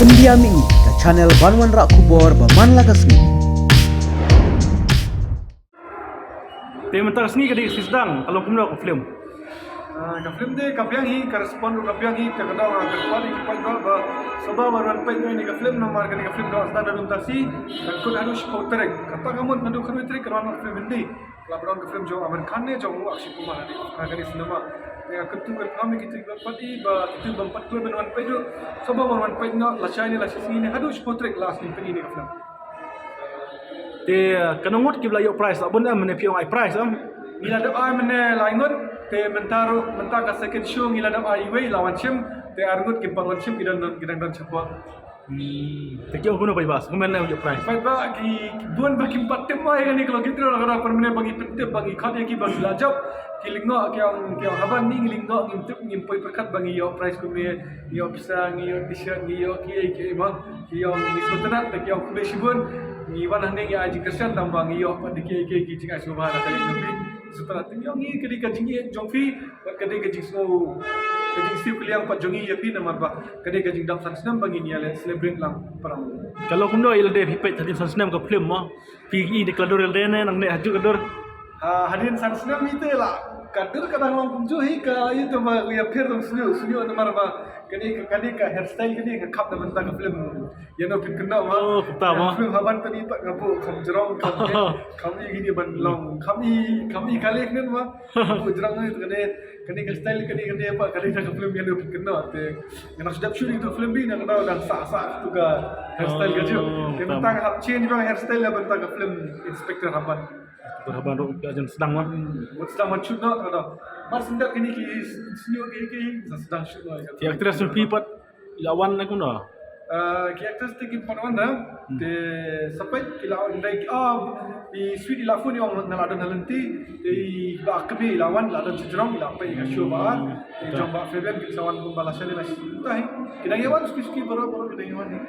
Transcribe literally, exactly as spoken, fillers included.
India Mih, ka channel ban wanrah khubor ba man la ka sngi. Te mynta ka sngi ka dei ka sngi sdang, ka long kumno ka film? Ah, ka film te ka biang hi, ka respond ruh ka biang hi, te ka dang ka respond hi ki paidbah ba sngewbha ban wan peit ïa kane ka film namar kane ka film ka sdang naduh mynta sngi, ka kut haduh shiphew tarik. Kata ka mut naduh khatwei tarik ka wan ka film Hindi. Ka la pynlong ka film jong Aamir Khan ne jong u Akshay Kumar ha kane ka cinema. Te nga kyntu kynpham ïa kito kiba pat i ba kito bym pat kloi ban wan peit ruh, sngewbha ban wan peit noh lashai ne lashisngi ne haduh shiphew tarik last ne peit ïa kane ka film. Te, eh, katno ngut kiba la ïoh prize, la bun em, mynne phi ong ai prize em? Ngi la dep ai mynne lai ngut, te mynta ruh, mynta ka second show ngi la dep ai iwei la wan shim, te ar ngut kim pat wan shim, ki dang don, ki dang don shapoh. Hmm. Te ki ong kumno paidbah, kumno ïoh prize? Paidbah ki, ki bun ba kim pat tip ai kane ka lucky draw, la ka dei pynmynne ba ngi pyntip, ba ngi khot ïa ki ba ki la jop, ki lyngngoh, ki ong, ki ong haba ngi lyngngoh ngim tip, ngim poi pyrkhat ba ngi ïoh prize kumne, ngi ïoh pisa, ngi ïoh t-shirt, ngi ïoh kiei kiei ma. Ki ong ngi sngewtynnat, te ki ong khublei shibun. Ngi wan hangne ngi ai jingkyrshan tang ba ngi ïoh pat da kiei kiei ki jingai sngewbha na ka liang jong phi. Sngewtynnat, te ngi ong ngi ka dei ka jingïeit jong phi, bad ka dei ka jingsngew, ka jingsiew kylliang pat jong ngi ïa phi namar ba ka dei ka jingdap san snem ba ngin ïa leh celebrate lang para. Ka long kumno ïa lade phi peit hadien san snem ka film mo? Phi i dei ka la dur ïa lade ne nangne ha juh ka dur? Ah, hadien san snem ite la ka dur ka dang long kumjuh hi, ka ite ba ïa pher dang sngew sngew namar ba kane ka, kane ka hairstyle kane ka khap na bynta ka film. Ïa no phin kynnoh ma. Oh, kumta ma. Film Haban tani pat nga buh kham jrong, kham i, kham i kine ban long, kham i, kham i kali kane ma. Buh jrong ni kane, kane ka style kane, kane pat kane ka film ïa no phin kynnoh te. Nga dang sdang shoot ïa tu film bi, nga dang sah sah tu ka hairstyle ka juh. Oh, kumta. Te mynta nga hap change bang hairstyle na bynta ka film Inspector Haban. Inspector Haban ruh ka jan sdang ma. Hmm, mut sdang wan shoot noh ka dang. Mar sdang kine ki sniewbha ki, ki sdang shoot noh. Ki actress phi pat i la wan ne kumno? Ah, ki actress te kim pat wan da. Hmm. Te sa peit ki la wan dei, ah, i Sweet i la phone i ong nga la don ha lynti. Te i Bah Kmie i la wan, i la don shajrong, i la peit ka show ba ar. Hmm. Te jong Bah Fabian ki sa wan kumba lashai ne lashai. Te hi ki dang ïa wan suki suki baroh baroh ki dang ïa wan hi.